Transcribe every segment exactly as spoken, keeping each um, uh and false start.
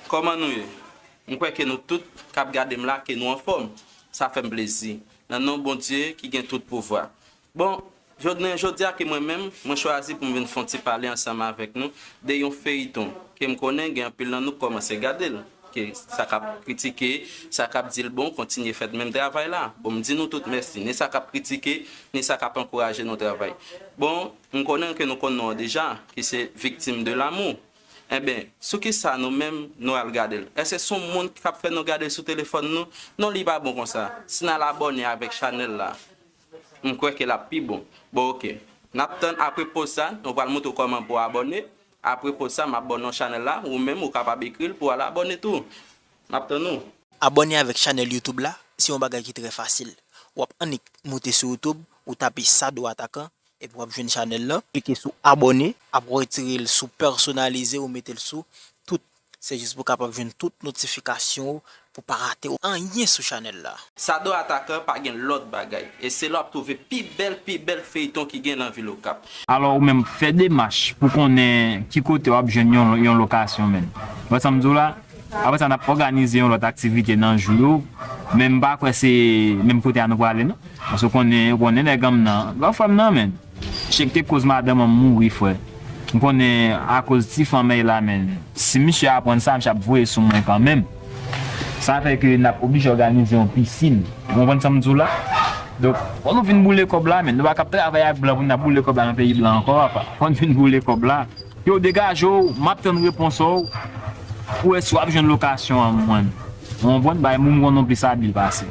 Kòman nou ye? M kwè ke nou tout k ap gade m la, ke nou anfòm. Sa fè m plezi. Nan non Bondye ki gen tout pouvwa. Bon, jodi, jodi a ke mwen menm, mwen chwazi pou m vin fè yon ti pale ansanm avèk nou de yon feyiton ke m konnen gen anpil nan nou k kòmanse gade l. Ke sa k ap kritike, sa k ap di l bon, kontinye fè menm travay la. Bon, m di nou tout mèsi, ni sa k ap kritike, ni sa k ap ankouraje nou travay. Bon, m konnen ke nou konn non an deja, ki se Victime de l'amour. Enben, sou kisa nou menm nou al gade l? Èske se yon moun k ap fè nou gade l sou telefòn nou? Non, li pa bon konsa. Si n al abòne avèk chanèl la, m kwè ke l ap pi bon. Bon, oke. N ap tann apre poz sa, nou pral montre w kòman pou w abòne. Apre poz sa, m ap ba w non chanèl la, ou menm ou kapab ekri l pou w al abòne tou. M ap tann ou. Abòne avèk chanèl YouTube la, se yon bagay ki trè fasil. W ap annik moute sou YouTube, ou tape Sado Atakan, epi w ap jwenn chanèl lan. Klike sou abòne, apre w retire l sou pèsonalize, ou mete l sou tout. Se jis pou w kapab jwenn tout notifikasyon ou, pou w pa rate anyen sou chanèl la. Sado Atakan pa gen lòt bagay, e se la w ap twouve pi bèl, pi bèl feyton ki gen nan vil Okap. Alò, ou menm, fè demach pou konnen ki kote w ap jwenn yon, yon lokasyon, menn. Ou wè sa m di w la? Apre sa, n ap òganize yon lòt aktivite nan jou yo, men m pa kwè se menm kote a nou prale, non. Paske w konnen, ou konnen nèg an m nan, lòt frè m nan, menn. Chèk te koz madanm an mouri, frè. M konnen akoz ti fanmèy la, menn. Si misye aprann sa, misye ap voye sou mwen kanmenm. Sa fè ke n ap oblije òganize yon pisin. Ou konprann sa m di w la? Donk, fò nou vin boule kòb la, menn. Nou pa ka ap travay ak blan pou n ap boule kòb la nan peyi blan ankò, apa. Fò n vin boule kòb la. Yo, degaje w, m ap tann repons ou. Pou wè si w ap jwenn lokasyon an, mwen. Ou konprann? Bay moun konn nou plis abil pase.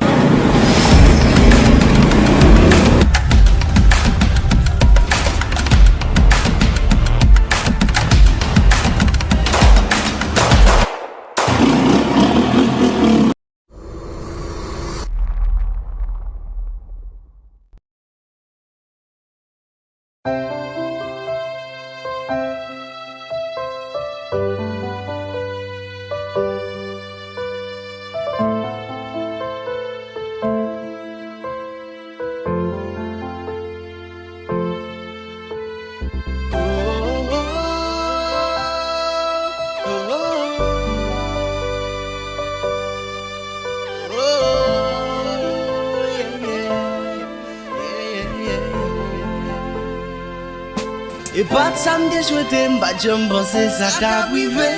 E pa t sa m te swete, m pa t janm panse sa t ap rive.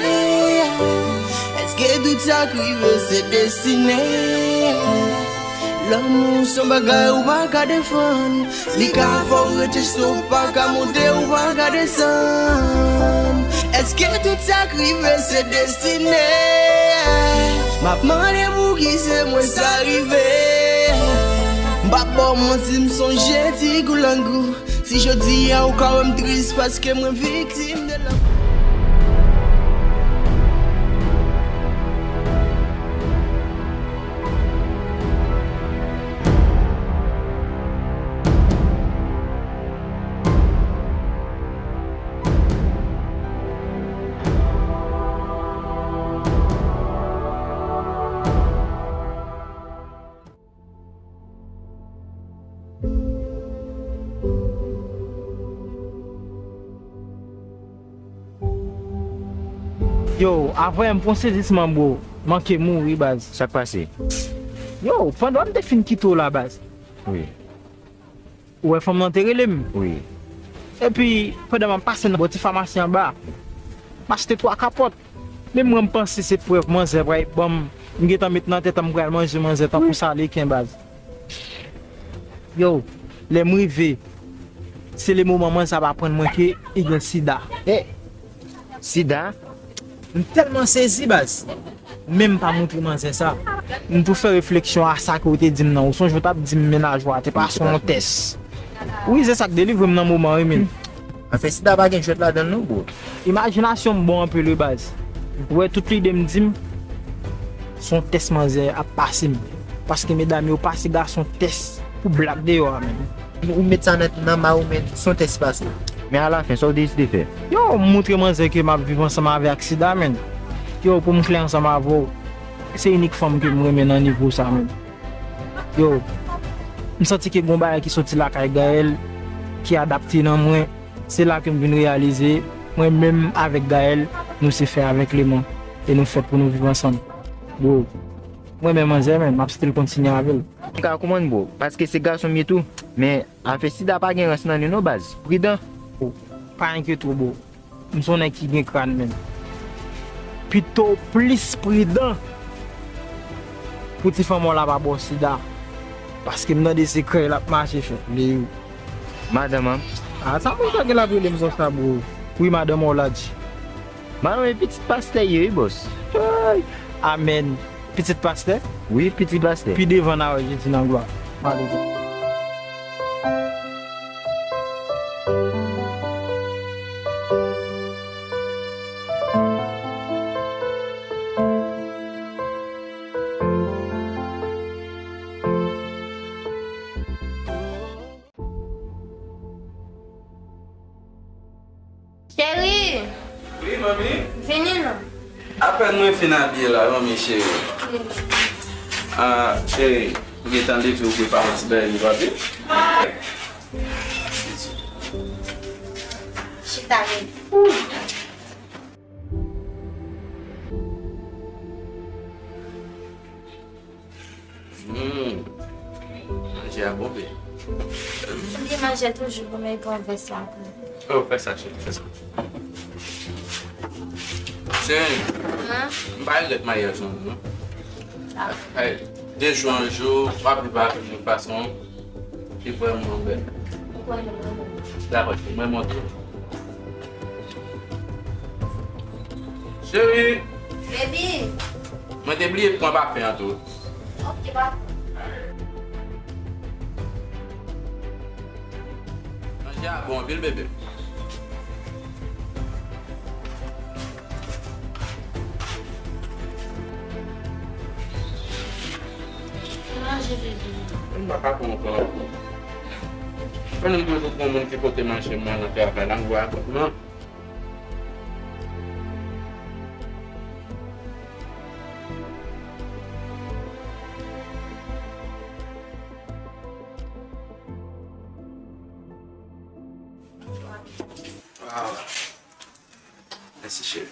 Èske tout sa k rive se destine? Lanmou se yon bagay ou pa ka defann. Li ka fè w rete cho, ou pa ka monte, ou pa ka desann. Èske tout sa k rive se destine? M ap mande pouki se mwen sa rive. M p ap ba w manti, m sonje ti goulangou. Si jodi a ou ka wè m tris paske mwen viktim de lanmou. Yo, avè m fè yon sezisman, bro. Manke mouri, baz. Sa k pase? Yo, pandan m te fin kite w la, baz. Wi. Ou wè fanm nan te rele m? Wi. Epi, pandan m ap pase nan bò ti famasi anba, m achte twa kapòt. Men mwen, m panse se prèv manzè pral ban m. M gentan met nan tèt an m pral manje manzè tankou sa leken, baz. Yo, lè m rive, se le moman manzè ap aprann mwen ke li gen sida. E, sida? M tèlman sezi, baz. Men m pa montre manzè sa. M tou fè refleksyon a sa ke w te di m nan. Ou sonje w t ap di m mennaj ou a te pase yon tès. Wi, se sa k delivre m nan moman, wi, men. Anfen, sida pa gen jwèt ladan l non, bro. Imajinasyon m bon anpil, wi, baz. Ou wè, tout lide m di m, se yon tès manzè ap pase m. Paske medam yo pase gason tès pou blak deyò a, men. Ou met sa nan, nan ma ou, men, se yon tès pase. Men alafen, sa w deside fè? Yo, m montre manzè ke m ap viv ansanm avè ak sida, men. Yo, pou m klè ansanm avè w, se inik fanm ke m renmen nan nivo sa, men. Yo, m santi ke gon bagay ki soti lakay Gaël, ki adapte nan mwen. Se la ke m vin reyalize, mwen menm avèk Gaël, nou se fè avèk leman. E nou fèt pou nou viv ansanm. Bro, mwen menm manzè, men m ap still kontinye avè l. M ka konprann, bro, paske se gason m ye tou. Men afè sida pa gen rans nan li non, baz. Pridan. Oh, pa enkyete w, bro. M se yon nèg ki gen kràn, menm. Pito w plis pridan pou ti fanm ou la pa ba w sida. Paske m tande se krèy l ap mache fè. Leyou. Madanm an? Ah, sa moun sa gen l ap rele m konsa, bro. Wi, madanm ou la di. Madanm e pitit pastè ye, wi, bòs. Ay, amèn. Pitit pastè? Wi, pitit pastè. Pi devan n a wè Jezi nan glwa. Alelouya. Cheri! Wi, manmi? Vini non. Apèn mwen fin abiye la, manmi cheri. Vini. Ah, cheri, ou gentan leve, ou prepare yon ti bagay li papi? Chita, vini. Hmm. Manje a bon, wi. Li manje toujou pou mwen pran vès la pou. Oh, fè sa, cheri, fè sa. Cheri, m pa regrèt maryaj lan, non. Ah. Ay, de jou an jou, w ap viv avèk yon fason ki vrèman bèl. Ou kwè nou vrèman bèl? Dakò, cheri, mwen montre w. Cheri! Baby! Mwen te bliye pran pafen an tou. Ok, pa. Manje a bon anpil, bebe. Manje, bebe. M pa ka pran yon pran. Mwen menm toujou pran moun ki pote manje mwen nan travay la, m wè a kòt mwen. Waw. Mèsi, cheri.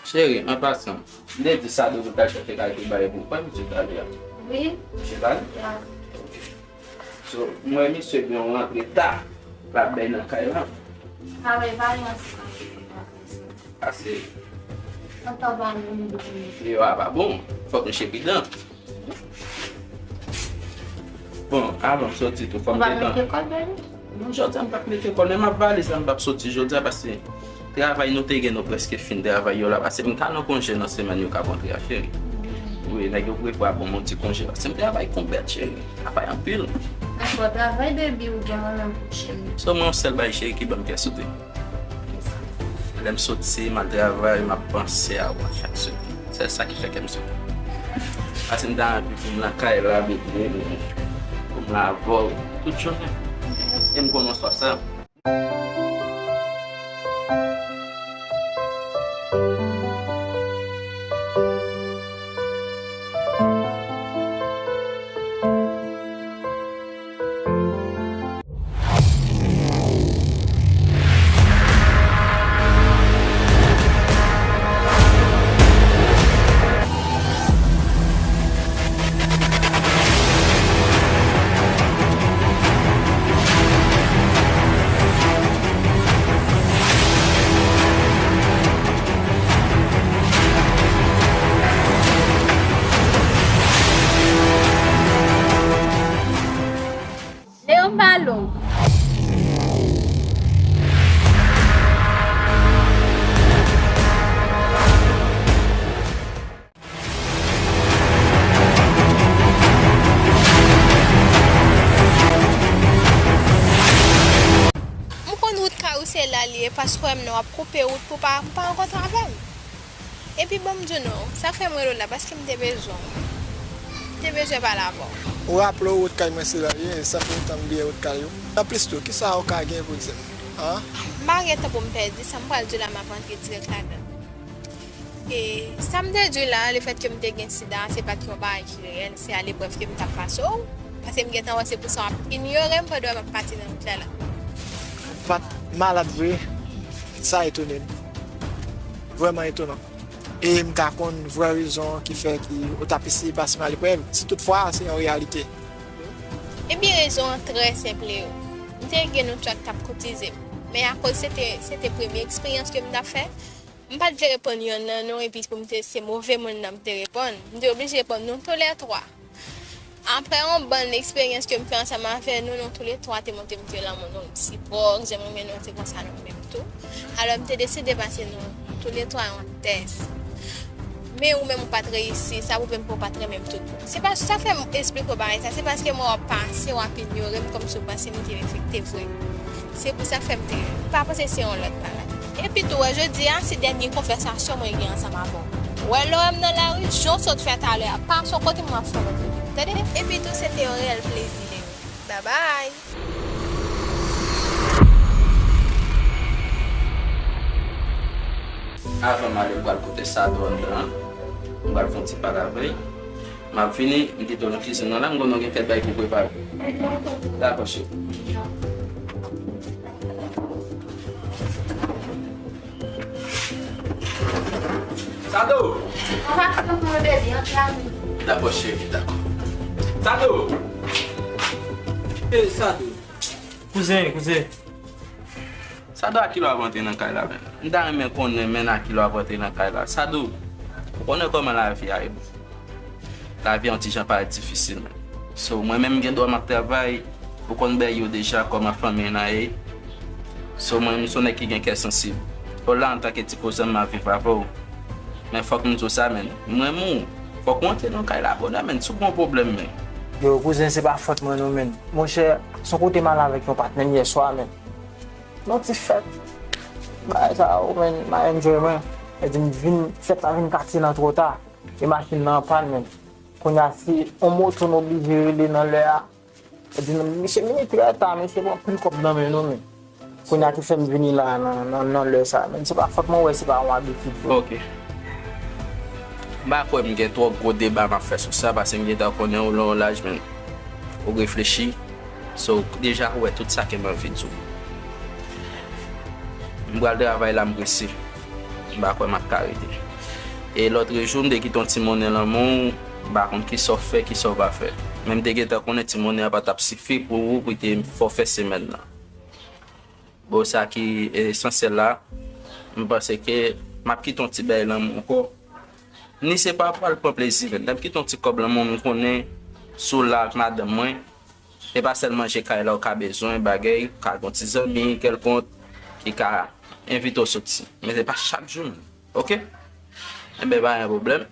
Cheri, an pasan, m te di Sado pou l t al chèche kay pou l bay pou ou. Kòman misye t ale a? Wi. Misye t ale? Ya. Ok. So, m wè misye gen yon rantre ta, l ap bay nan kay la. A wi, pa yon ansi. Ase. Antan pa nou, nou. Yo, a pa bon. Fòk misye pridan. Bon, avan m soti tou, fò m gentan. Ou pa mete kòl, baby? Non, jodi a m p ap mete kòl, men m ap valiz la, m p ap soti jodi a, paske travay nou te gen, nou prèske fin travay yo la, paske m ka nan konje nan semèn yo k ap antre a, cheri. Wi, nèg yo prevwa ban m yon ti konje, paske m travay kon bèt, cheri. Travay anpil. Dakò, travay, baby, ou gen mwen menm pou cheri. Sèlman yon sèl bagay, cheri, ki ban m kè sote. Lè m soti, m al travay, m ap panse a ou a chak segonn. Sèl sa ki fè kè m sote. Paske m ta anvi pou m nan kay la, bebe, pou m la avè w tout jounen. E m konnen w swa sa. Leon Ballon. M konn wout kay ou se la l ye, paske w wè m nan w ap koupe wout pou pa, pou pa rankontre avè m. Epi bon m di w non, sa k fè m rele w la, paske m te bezwen w. M te bezwen pale avè w. Ou raple w wout kay mwen se la l ye, sa fè lontan m bliye wout kay ou. Anplis tou, kisa ou ka gen pou di m? An? M pa gen tan pou m pèdi, sa m pral di w la, m ap antre dirèk ladan l. E sa m te di w la, lefètke m te gen sida, se pa t yon bagay ki reyèl, se a leprèv ke m t ap pase w. Paske m gentan wè se pou sa w ap inyore m pandan w ap pati nan wout la la. Ou pa t malad vre? Sa etone m. vrèman etonan. E m ka konn vrè rezon ki fè ki ou t ap eseye pase m aleprèv, si toutfwa se yon reyalite. Ebyen, rezon an trè senp, Leo. M te gen yon trak k t ap koutize m. Men akoz se te, se te premye eksperyans ke m t ap fè, m pa t vle reponn yonn nan non, epi pou m te, se move moun nan m te reponn. M te oblije reponn nou toulètwa. Apre yon bann eksperyans ke m fè ansanm avè nou, nou toulètwa te montre m ke lanmou nou resipwòk, jan m renmen nou, se konsa nou renmen m tou. Alò, m te deside pase nou toulètwa yon tès. Men ou menm ou pa t reyisi, sa pwouve m ke w pa t renmen m tou. Se pa, sa fè m esplike w bagay sa, se paske m wè w ap pase, w ap inyore m, kòmsi w panse m te enfekte vre. Se pou sa fè m te pa panse se yon lòt bagay. Epi tou, wè, jodi a, se dènye konvèsasyon mwen gen ansanm avè w. Wè, lè w wè m nan lari, jan w sot fè talè a, pa sou kote m ap fè w. Tande? Epi tou, se te yon reyèl plezi, Leo. Babay! Avan m ale, m pral kote Sado anndan an. M pral fè yon ti pale avè l. M ap vini, m kite w nan kizin nan la, m konnen w gen kèk bagay pou prepare. Dakò, cheri. Sado! Papa, ti konprann, bebe, antre avè m. Dakò, cheri, dakò. Sado! Ey, Sado! Kouzen, kouzen. Sado, a kilè w ap antre nan kay la, menn? M ta renmen konnen, menn, a kilè w ap antre nan kay la. Sado, ou konnen kòman lavi a ye, menn. Lavi a yon ti jan parèt difisil, menn. So, mwen menm, m gen dwa m ap travay, ou konn bèy yo deja, kòman fanmi nan ye. So, mwen, m se yon nèg ki gen kè sansib. Ou la, antanke ti kouzen, m ap viv avè w. Men fòk m di w sa, menn. M renmen w. Fòk ou antre nan kay la, bonè, menn. Si w gen yon pwoblèm, menn. Yo, kouzen, se pa fòt mwen, non, menn. Monchè, se yon kote m al avèk yon patnè m yè swa, menn. Nan ti fèt. Bagay sa yo, menn, m a enjoy mwen. Epi m vin, fèt la vin katye nan twò ta. E machin nan anpàn, menn. Kounye a, se yon moto n oblije rele nan lè a. Epi m di, "Mesye, vini trè ta, mesye, pran anpil kòb nan men nou, menn." Kounye a ki fè m vini la nan, nan, nan lè sa, menn. Se pa fòt mwen, wè, se pa yon abitid vre. Ok. M pa kwè m gen twòp gwo deba m ap fè sou sa, paske m gentan konnen ou nan yon laj, menn. Ou reflechi. So, deja ou wè tout sa ke m anvi di w. M pral travay la, m prese. M pa kwè m ap ka rete. E lòtrejou, m te kite yon ti monnen lan men w, m pa konn kisa w fè, kisa w pa fè. Men m te gentan konnen ti monnen an pa t ap sifi pou ou, pou te fè w fè semèn nan. Bon, sa ki esansyèl la, m panse ke m ap kite yon ti bagay lan men w ankò. Ni se pa pral pran plezi, men lè m kite yon ti kòb lan men w, m konnen si w la ak madanm mwen, e pa sèl manje kay la ou ka bezwen, bagay, ou ka gen yon ti zanmi kèlkonk ki ka envite w soti. Men se pa chak jou, men. Ok? Enben, pa gen pwoblèm.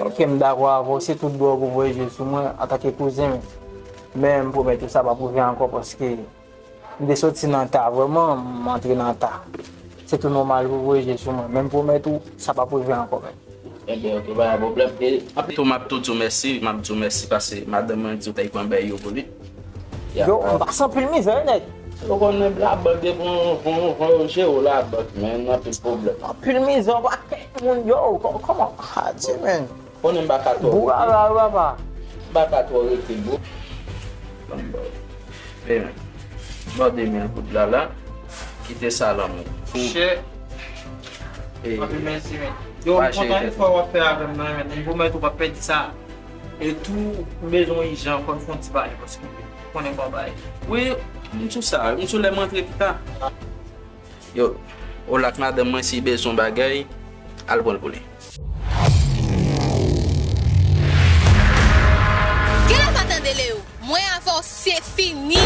Ok, m dakò avè w, se tout bò pou voye je sou mwen antanke kouzen, men, men m pwomèt ou sa p ap rive ankò paske m te soti nan ta, vrèman, m antre nan ta. Se tou nòmal pou voye je sou mwen, men m pwomèt ou, sa p ap rive ankò, men. Enben, ok, pa gen pwoblèm. E, anpil tou, m ap tou di w mèsi, m ap di w mèsi paske madanm mwen di w t al pran bèy yo pou li. Ya. Yo, m pase anpil mizè, nèg. Ou konnen labank depi yon, yon, yon, yon jere w labank, men anpil pwoblèm. Anpil mizè, yon pakèt moun, yo, kò-, kòman? Adye, men. Konnen m pa ka twò rete. Boura la, papa. M pa ka twò rete, bro. Bon, bon. E, bon, de mil goud la, la. Kite sa lan men w. Chè. E, anpil mèsi, men. Yo, m kontan efò w ap fè avè m nan, men. M pwomèt ou p ap pèdi sa. E tou, m bezwen w ijan, fò n fè yon ti pale, paske ou konnen kòman bagay. Wi, m sou sa, m sou lè m rantre pita. Yo, ou la ak madanm mwen, si bezwen bagay, al pran l pou li. Genlè w pa tande Leo, mwen avè w se fini.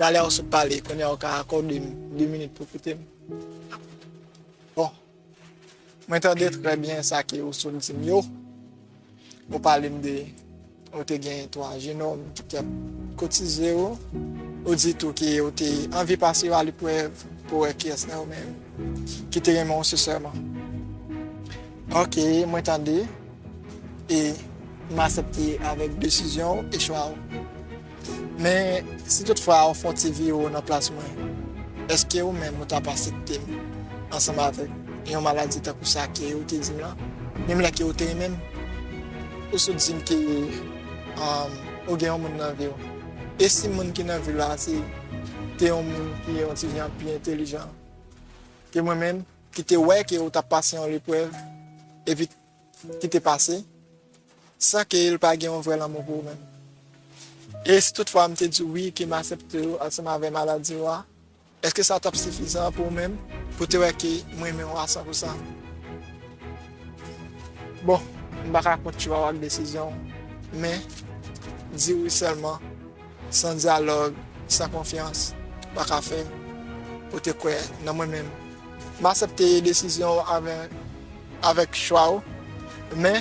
Talè w sot pale, kounye a w ka akòde m de minit pou koute m. Bon, mwen tande trè byen sa ke ou sot di m yo. Ou pale m de, ou te gen twa jenòm ki t ap kotize w. Ou di tou ke ou te anvi pase yo aleprèv pou wè kiyès nan yo menm ki te renmen w sensèman. Ok, mwen tande. E m aksepte avèk desizyon w e chwa w. Men, si toutfwa ou fè yon ti vire w nan plas mwen, èske ou menm ou t ap aksepte m ansanm avèk yon maladi tankou sa ke ou te di m lan? Menm lè ke ou te renmen m, ou sot di m ke, um, ou gen yon moun nan vi w. E si moun ki nan vi w la se te yon moun ki yon ti jan pi entelijan? ke mwen menm, ki te wè ke ou t ap pase yon leprèv, epi ki te pase, san ke l pa gen yon vrè lanmou pou ou menm. E si toutfwa m te di w wi, ke m aksepte w ansanm avè maladi w a, èske sa t ap sifizan pou ou menm, pou te wè ke m renmen w a san pou san? Bon, m pa ka kont chwa w ak desizyon w, men di wi sèlman, san dyalòg, san konfyans, pa ka fè pou te kwè nan mwen menm. M aksepte desizyon w avè, avèk chwa w, men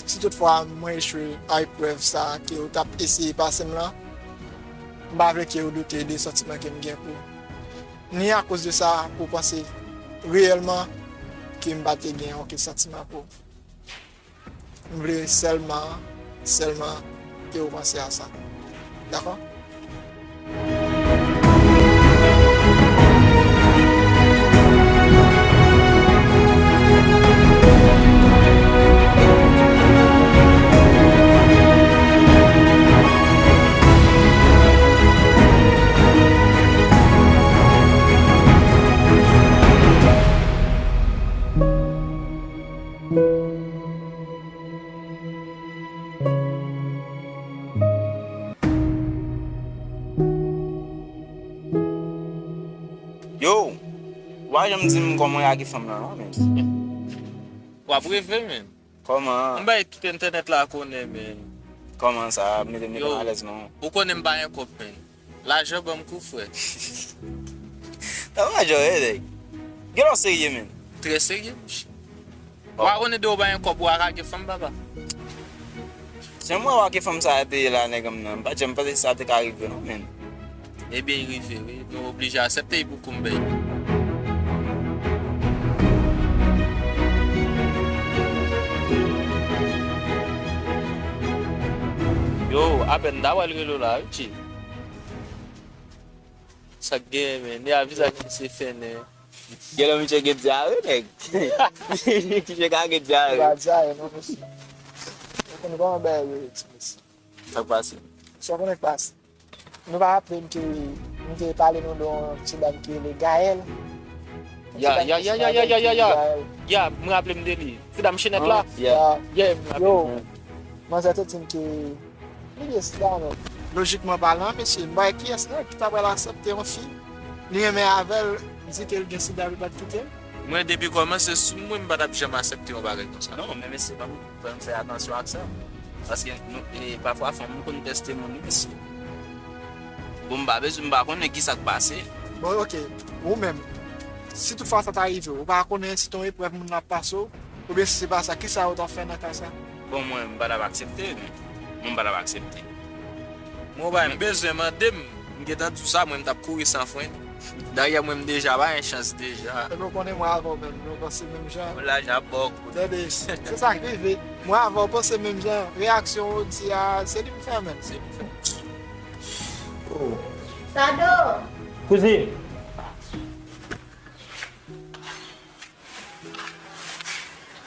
si toutfwa mwen echwe a eprèv sa a ke w t ap eseye pase m lan, m pa vle ke w doute de santiman ke m gen pou ou. Ni akoz de sa, pou w panse reyèlman ke m pa te gen okenn santiman pou ou. M vle sèlman, sèlman ke w panse a sa. Dakò? Yo, w pa janm di m kòman w ye ak fanm nan non, men. W ap reve, men. Kòman? M bay tout entènèt la konnen, men. Kòman sa? Mete, mete m alèz non. Ou konnen m pa gen kòb, men. Lajan ban m kou, frè. Nan lajan, wi, nèg. Gen lè w serye, men. Trè serye, monchè. Ou pa konnen de ou pa gen kòb, ou a lage fanm, papa. Jan mwen wè ke fanm sa a te ye la, nèg an m nan, m pa t janm panse sa te ka rive non, men. Ebyen, li rive, wi. Nou oblije aksepte li pou kou m bay. Yo, apèn m ta wè l rele w la, wi, chill. Sa k genyen, men? Ni a vizaj misye fènen. Gen lè misye gen dyare, nèg. Misye ka gen dyare. Li pa dyare, non, mesye. Ou konn kòman bagay yo ye, ti mesye. Sa k pase? Sa w konnen k pase? Nou pa raple m ke m te pale nou de yon ti dam ki rele Gaël? Ya, ya, ya, ya, ya, ya, ya, ya. Ya, m raple m de li. Ti dam chenèt la? Ya. Ya, m raple m. Yo, manzè te di m ke li gen sida, men. Lojikman palan, mesye, m pa wè kiyès non ki ta pral aksepte yon fi li renmen avè l, di ke l gen sida, li pa t kite l. Mwen, depi kòmanse sou mwen, m pa t ap janm aksepte yon bagay konsa. Non, men mesye, ban m, fò n fè atansyon ak sa. Paske nou, e, pafwa, fanm konn tèste moun, wi, mesye. Bon, m pa bezwen, m pa konnen ki sa k pase. Bon, oke. Ou menm, si toutfwa sa ta rive w, ou pa konnen si t on eprèv moun nan ap pase w, oubyen si se pa sa, kisa ou t ap fè nan ka sa? Bon, mwen, m pa t ap aksepte, men. Mwen, m pa t ap aksepte. Mwen, ou pa menm bezwen mande m. M gentan di w sa, mwen, m t ap kouri san fren. Dayè, mwen, m deja ba yon chans deja. Epi w konnen mwen avè w menm, nou panse menm jan. Mwen lajan ap ba w kout. Tande, se sa k rive. Mwen avè w panse menm jan. Reyaksyon w di a, se li m fè, menm. Se li m fè. Oh. Sado! Kouzin!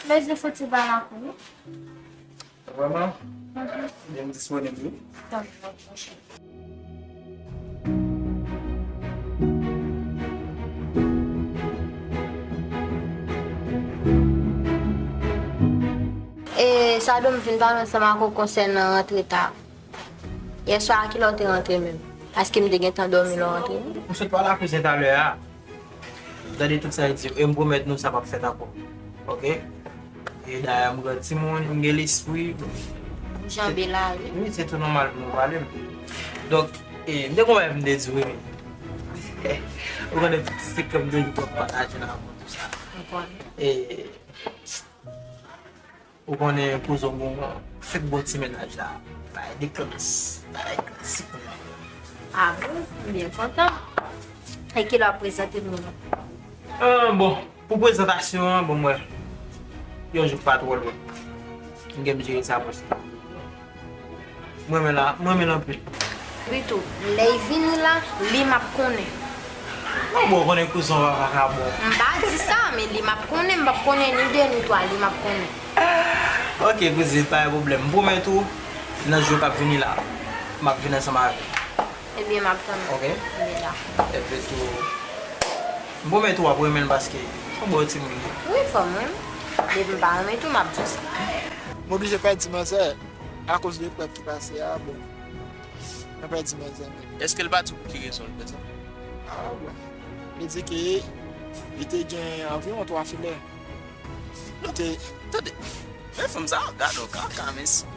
Mezye, fò ti ba lakou, wi. Vrèman? Mhm. Byen, m disponib, wi. Tanpri. E, Sado, m vin pale ansanm ak ou konsènan rantre ta. Yèswa, a kilè w te rantre menm? Paske m te gentan dòmi lè w rantre, wi. M sot pale ak kouzen talè a. Tande tout sa l di yo, e m pwomèt nou sa p ap fèt ankò. Oke? E dayè, m gran timoun, m gen lespri. M janbe la, wi. Wi, se tou nòmal pou nou pale m. Donk, e, m te gen yon bagay pou m te di w, wi. Ou konnen tout sekrè m toujou pataje nan avè w, tou sa. M konnen. E, Ou konnen kouzen w gen yon fèk bon ti mennaj la. Bagay de klas. Bagay klasik, non. A bon? M byen kontan. E kilè w ap prezante m nou? Ah, bon, pou prezantasyon an, bon, mwen, yon jou pa twò lwen. M gen m jere sa pou sa. M renmen la, m renmen l anpil. Wi tou, lè l vini la, li m ap konnen. Bon, bon, konnen kouzen w pa vakabon. M pa di sa, men li m ap konnen, m p ap konnen ni de ni twa, li m ap konnen. Oke, kouzin, pa gen pwoblèm. M pwomèt ou, nan jou k ap vini la, m ap vin ansanm avè l. Ebyen, m ap tann ou. Oke? Ebyen, dakò. Epi tou, M pwomèt ou w ap renmen l paske se yon bon timoun li ye. Wi, fò m renmen. Depi m pa renmen tou, m ap di w sa. M oblije pèdi manzè akoz de prèv ki pase a, bon. Mwen pèdi manzè menm. Èske l pa di w pou ki rezon l fè sa? Ah, bon. Li di ke li te gen anviwon twa filè. Li te. Tande. Men fanm sa yo gade w kaka, mesye.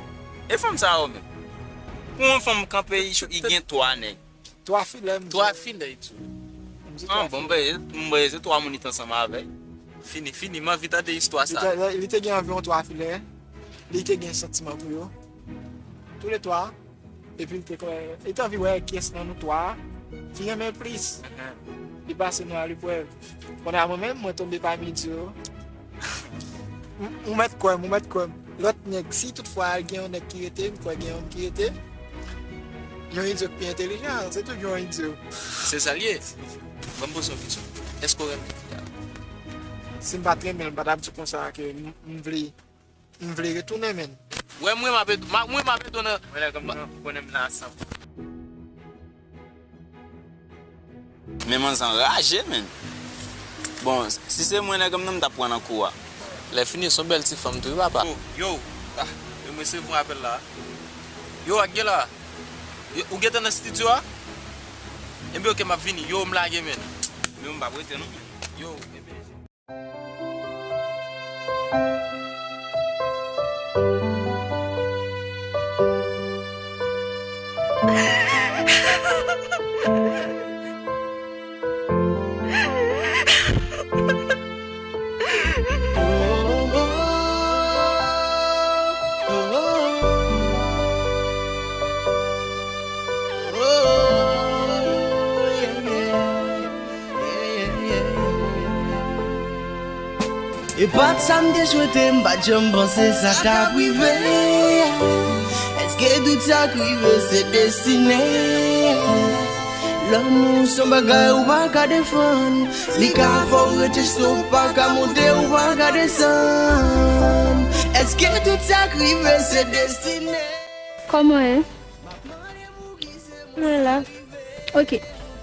E fanm sa yo menm. Pou yon fanm kanpe, li gen twa nèg. Twa filè, m di. Twa filè, li di. M di twa filè. Ah, bon, m wè se twa moun li t ansanm avè l. Fini, fini, m anvi tande istwa sa. Li te, li te gen anviwon twa filè. Li te gen santiman pou yo. Toulètwa. Epi li te kwè, li te anvi wè kiyès nan nou twa ki renmen l plis. Li pase nou a leprèv. Kounye a mwen menm, mwen tonbe pami yo. Ou mèt kwè m, ou mèt kwè m. Lòt nèg, si toutfwa gen yon nèg ki rete, m kwè gen yon ki rete. Yon idyo k pi entelijan, se toujou yon idyo. Se sa l ye. Ban m poze w yon kesyon. Èske w renmen fi a? Si m pa t renmen l, m pa t ap di konsa ke m, m vle, m vle retounen, menn. Wè, mwen, m ap ed-, m ap, mwen, m ap ede w nan. Mwen, nèg m nan, konnen m la san. Men manzè anraje, menn. Bon, si se mwen nèg m nan, m t ap pran nan kou a. Lè fini, se yon bèl ti fanm tou, wi, papa. Yo, yo, ah, yo, m resevwa apèl la. Yo, ak gen la. Yo, ou gentan nan estidyo a? Enben, oke, m ap vini. Yo, m lage, menn. Men m p ap rete, non, menn. Yo, enben. E pa t sa m te swete, m pa t janm panse sa t ap rive. Èske tout sa k rive se destine? Lanmou se yon bagay ou pa ka defann. Li ka fè w rete cho, ou pa ka monte, ou pa ka desann. Èske tout sa k rive se destine? Kòman w ye? Mwen la. Ok.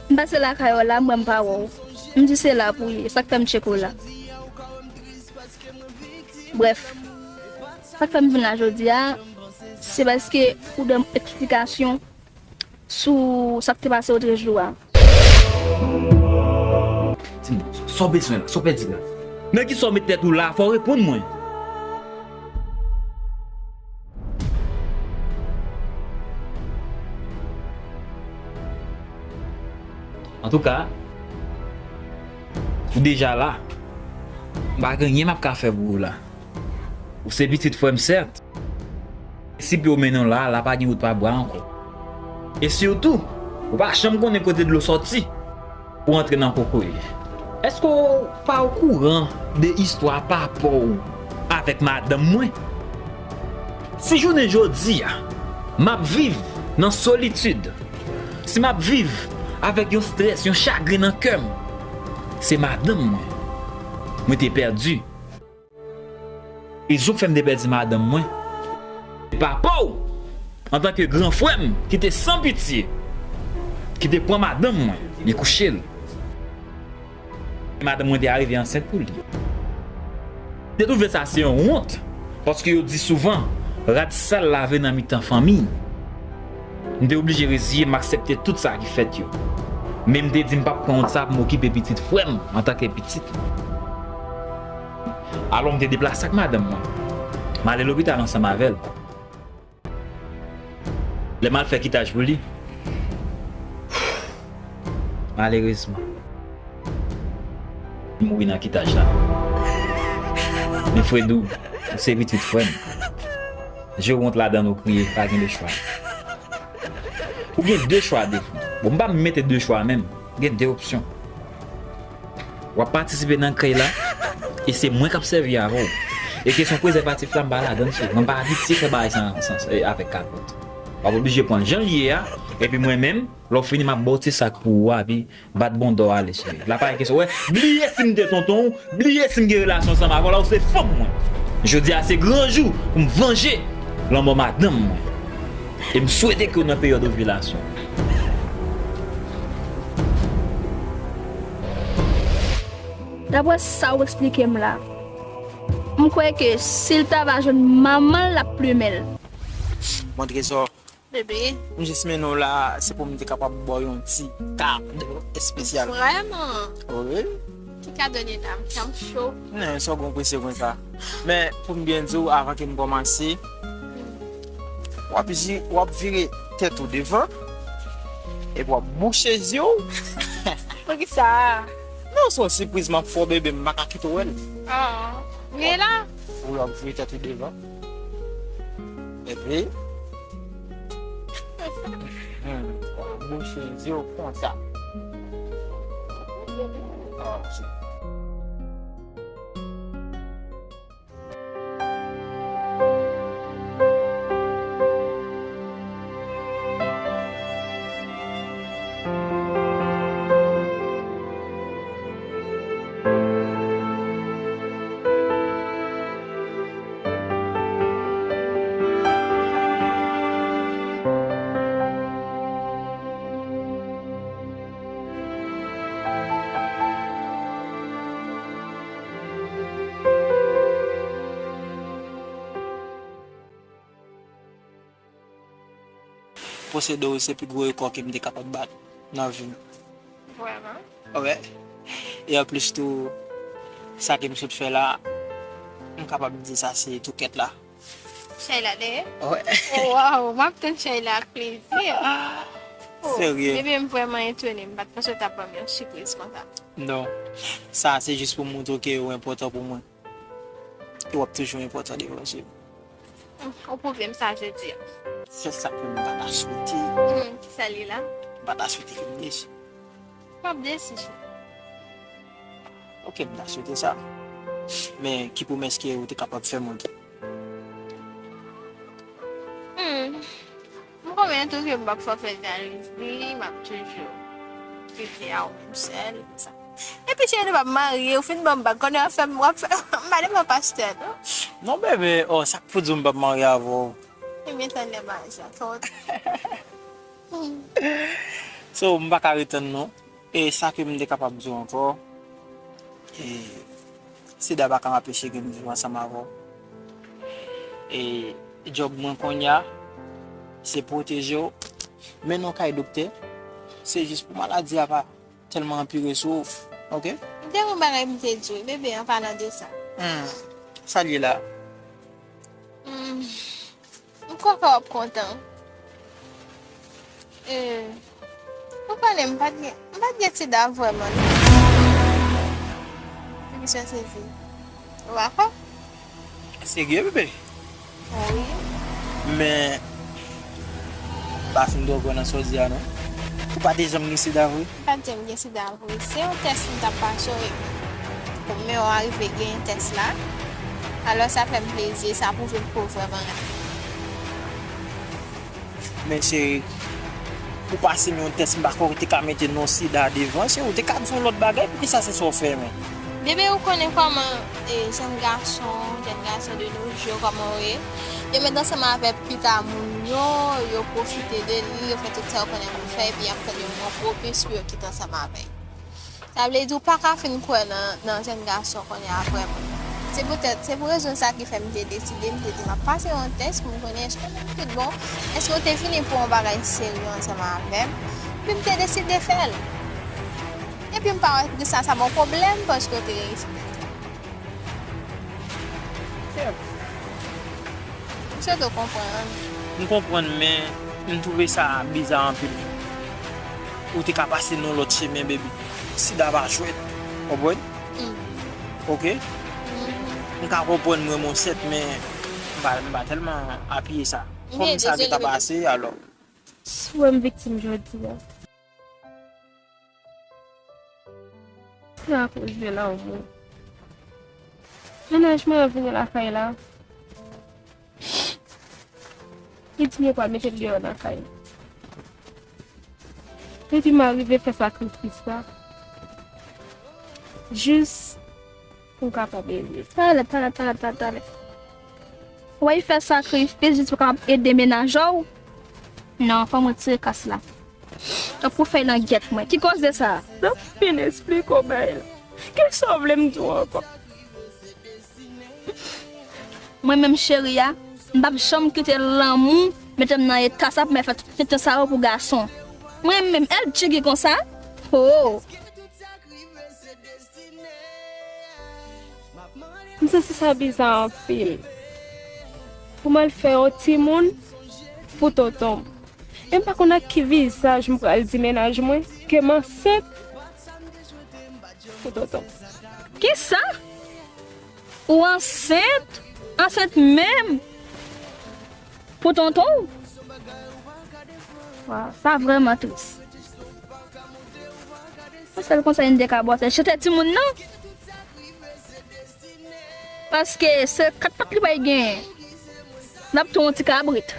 M pase lakay ou la, m wè m pa wè w. M di se la pou w ye. Sa k fè m tcheke w la. Brèf. Sa k fè m vin la jodi a, se paske ou ban m eksplikasyon sou sa k te pase otrejou a. Di m, sa w bezwen la? Sa w pèdi la? Nan kisa w met tèt ou la? Fò w reponn mwen. Antouka, ou deja la. M pa gen anyen m ap ka fè pou ou la. Ou se pitit frè m, sèt. Si pye w mennen w la, la pa gen wout pa bwa ankò. E sitou, ou pa janm konnen kote dlo sòti pou antre nan kokoye. Èske w pa okouran de istwa papa w avèk madanm mwen? Si jounen jodi a, m ap viv nan solitid, si m ap viv avèk yon strès, yon chagren nan kè m, se madanm mwen mwen te pèdi. Rezon k fè m te pèdi madanm mwen, se papa w, antanke gran frè m, ki te san pitye, ki te pran madanm mwen, li kouche l. Madanm mwen te arive ansent pou li. M te twouve sa se yon wont, paske yo di souvan, rad sal lave nan mitan fanmi. M te oblije reziye m, aksepte tout sa ki fèt yo. Men m te di m p ap pran wont sa pou m okipe pitit frè m antanke pitit li. Alò m te deplase ak madanm mwen. M ale lopital ansanm avè l. Lè m al fè kitaj pou li, malerezman, li mouri nan kitaj la. Men Fredou, ou se pitit frè m. Je wont ladan l ou kriye, pa gen lechwa. Ou gen de chwa devan. Bon, m pa mete de chwa menm. Gen de opsyon. W ap patisipe nan krèy la, e se mwen k ap sèvi avè w. E kesyon prezèvatif la, m pa ladan l, cheri. Mwen pa abitye fè bagay san, san, e, avèk kapòt. W ap oblije pran l jan l ye a, epi mwen menm, lè w fini, m ap ba w ti sak pou ou a, epi bat bonda w ale, cheri. La pa gen kesyon. Wè, bliye si m te tonton w, bliye si m gen relasyon ansanm avè w la, ou se fanm mwen. Jodi a se gran jou pou m vanje lanmò madanm mwen. E m swete ke w nan peryòd ovilasyon. Daprè sa w eksplike m la, m kwè ke si l ta va jwenn manman l, l ap plimen l. Bon, Trezò, Bebe, m jis mennen w la, se pou m te kapab ba w yon ti kado espesyal. Vrèman? Wi. Ki kado, Nina? M kè m cho. Non, sa w gon prese konsa. Men, pou m byen di w, avan ke m kòmanse, w ap ji-, w ap vire tèt ou devan, epi w ap bouche zye w. Poukisa? Non, se yon sipriz m ap fè w, bebe, m pa ka kite w wè l. Oh, li la? Wi, w ap vire tèt ou devan. Epi, hmm, w ap bouche zye w konsa. Ok. Posede w se pi gwo rekò ke m te kapab bat nan vi m. Vrèman? Wi. E anplis tou, sa ke m sot fè la, m kapab di sa se tou kèt la. Chay la dèyè? Wi. Waw, m ap tann chay la ak plezi. Oh, Serye? Bebe, m vrèman etone. M pa t panse w t ap ban m yon sipriz konsa. Non. Sa se jis pou montre w ke ou enpòtan pou mwen. E w ap toujou enpòtan devan je m. Hmm, ou pwouve m sa jodi a. Se sa ke m pa ta swete. Hmm, kisa li la? M pa ta swete ke m desi. M ap desi, cheri. Ok, m ta swete sa. Men ki pwomès ke ou te kapab fè mwen? Hmm. M pwomèt ou ke m p ap fè w fè jalouzi, m ap toujou rete a ou menm sèl, sa. Epi cheri, nou p ap marye, ou fin ban m bag, konnen w ap fè m, w ap fè m pa devan pastè, non? Non, bebe, oh, sa k pou di w m p ap marye avè w? Ebyen, tann lè maryaj la, fò w So, m pa ka ret tann non. E sa ke m te kapab di w ankò, e, sida pa ka anpeche ke m viv ansanm avè w. E djòb mwen kounye a, se pwoteje w, mennen w kay doktè, se jis pou maladi a pa tèlman anpire sou ou, oke? M te gen yon bagay m te di w, bebe, an palan de sa. Hmm, sa l ye la? Hmm. M kwè ke w ap kontan. E, ou konnen m pa t gen, m pa t gen sida vrèman, non. Ou byen sezi. Ou pa kwè? Serye, bebe? Wi. Men, m pa fin twò kwè nan sa w di a, non. Ou pa te janm gen sida vre? M pa t janm gen sida vre. Se yon tès m t ap pase w, men w arive genyen tès la. Alò, sa fè m plezi, sa pwouve m ke w vrèman la. Men cheri, ou pase m yon tès, m pa kwè ou te ka mete non sida devan, cheri, ou te ka di yon lòt bagay, poukisa se sa w fè, men? Bebe, ou konnen kòman, e, jèn gason, jèn gason de nos jours, kòman yo ye. Yo mèt ansanm avèk pita moun yo, yo pwofite de li, yo fè tout sa yo konnen pou fè, epi y ap tann yon moman pwopis pou yo kite ansanm avè l. Sa vle di ou pa ka fin kwè nan, nan jèn gason kounye a vrèman. Se poutèt, se pou rezon sa ki fè m te deside, m te di m ap pase yon tès pou m konnen èske w menm tout bon, èske w te vini pou yon bagay serye ansanm avè m, epi m te deside fè l. Epi m pa wè poukisa sa ba w pwoblèm, paske w te gen resipèk. M swete w konprann. M konprann, men m twouve sa biza anpil. Ou te ka pase nan lòt chemen, baby. Sida pa jwèt. Konprann? Mm. Oke? M ka konprann mwen, mon sèt, men m pa, m pa tèlman apiye sa. Kòm sa te ka pase, alò. Si w wè m viktim jodi a, se akoz de lanmou. Mennaj mwen an vini lakay la. Li di m yo pral mete l deyò nan kay. Li di m a rive fè sakrifis la. Jis pou m kapab ede. Talè, talè, talè, talè, talè. Ou wè fè sakrifis jis pou w kapab ede mennaj ou? Non, fò m retire kas la. Tankou fèy langyèt mwen. Ki koze sa? Sa m fin esplike w bay la. Kisa w vle m di w ankò? Mwen menm cheri a, m p ap janm kite lanmou mete m nan eta sa pou m al fè tout tenten sa yo pou gason. Mwen menm, L G ki konsa? Oh! M santi sa biza anpil. Pou m al fè yon timoun pou tonton m. E m pa konn ak ki vizaj m pral di mennaj mwen ke m ansent pou tonton m. Kisa? Ou ansent? Ansent menm? Pou tonton w? Waw, sa vrèman tris. Se sèl konsèy m te ka ba w, se chante timoun nan. Paske se kat pat li pral genyen. L ap tou yon ti kabrit.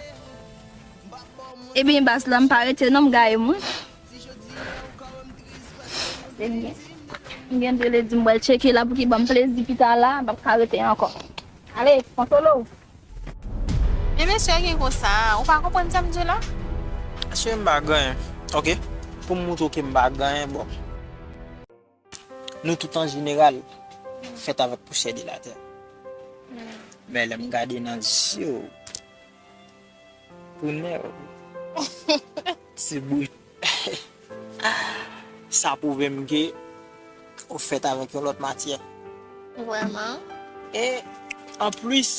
Ebyen, baz la, m pa rete non, m gaye mwen. Se byen. M gen de lè di m pral tcheke la pou ki ban m plezi pita la, m p ap ka rete ankò. Ale, konsole w. Men mesye, gen konsa, ou pa konprann sa m di w la? Mesye, m pa gen anyen, oke? Pou m montre w ke m pa gen anyen, bon. Nou tout an jeneral fèt avèk pousyè de latè. Men lè m gade nan zye w, pou nèg ti bout, sa pwouve m ke ou fèt avèk yon lòt matyè. Vrèman? E anplis,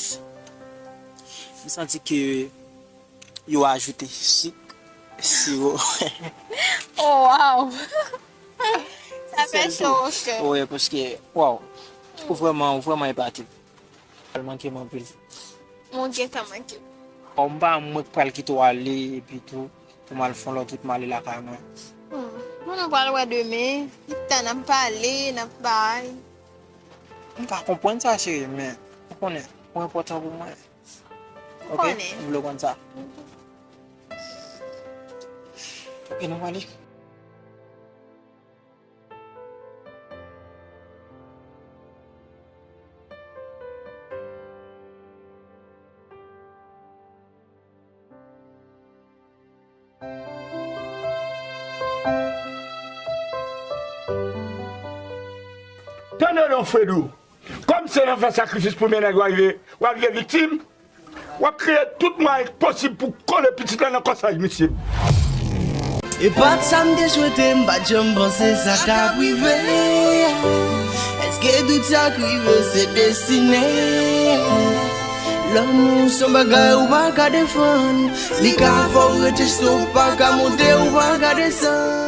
m santi ke yo ajoute sik, siwo. Oh, wow! Sa fè cho o kè. Wi, paske, waw, ou vrèman, ou vrèman epate. Pral manke m anpil. Mwen gentan manke w. Bon, m pa mwen k pral kite w ale, epi tou, pou m al fè yon lòt wout, m ale lakay mwen. Hmm. Bon, nou pral wè demen. Pita n ap pale, n ap bay. M ka konprann sa, cheri, men ou konnen, ou enpòtan pou mwen. Ou oke? Konnen. M vle w konn sa. Oke, nou pale. Tande non, Fredou. Kòm se nan fè sakrifis pou mennaj w a rive, w a rive viktim, w ap kreye tout mwayen k posib pou kole pitit la nan kòsaj misye. E pa t sa m te swete, m pa t janm panse sa t ap rive. Èske tout sa k rive se destine? Lanmou se yon bagay ou pa ka defann. Li ka fè w rete chita, ou pa ka monte, ou pa ka desann.